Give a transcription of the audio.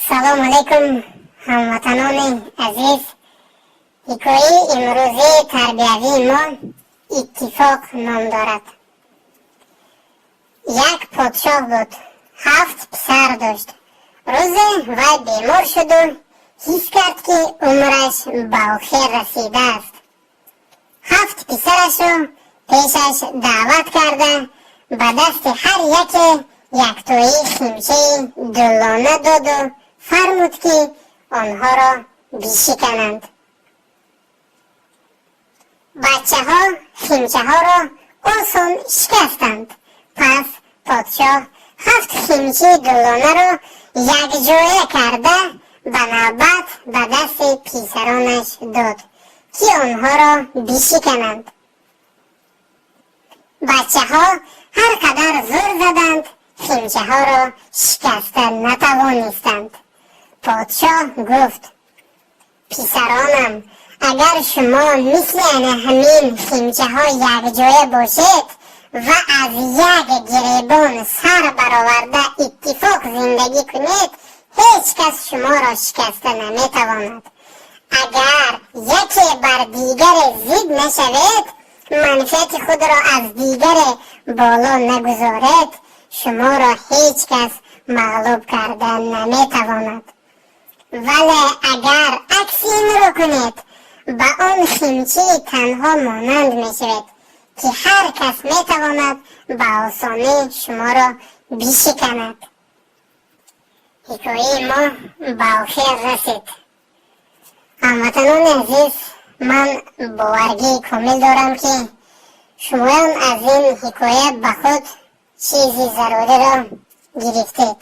Салом алейкум, ҳамватанони азиз. Ҳикояи имрӯзаи тарбиявии мо «Иттифоқ» ном дорад. Як подшоҳ буд, ҳафт писар дошт. Рӯзе вай бемор шуду ҳис кард, ки умраш ба охир расидааст. Ҳафт писарашро пешаш даъват карда, ба дасти ҳар яке яктои химчаи дуллона доду фармуд, ки онҳоро бишикананд. Бачаҳо химчаҳоро осон шикастанд. Пас подшоҳ ҳафт химчаи дуллонаро якҷоя карда, ба навбат ба дасти писаронаш дод, ки онҳоро бишикананд. Бачаҳо ҳар қадар зӯр заданд, химчаҳоро шикаста натавонистанд. Подшоҳ гуфт: «Писаронам, агар шумо мисли ана ҳамин химчаҳо якҷоя бошед ва аз як гиребон сар бароварда, иттифоқ зиндагӣ кунед, ҳеҷ кас шуморо шикаста наметавонад. Агар яке бар дигаре зид нашавед, манфиати худро аз дигаре боло нагузоред, шуморо ҳеҷ кас мағлуб карда наметавонад. Вале агар акси инро кунед, ба он химчаи танҳо монанд мешавед, ки ҳар кас метавонад ба осонӣ шуморо бишиканад». Ҳикояи мо ба охир расид. Ҳамватанони азиз, ман боваргии комил дорам, ки шумоён аз ин ҳикоя ба худ чизи заруриро гирифтед.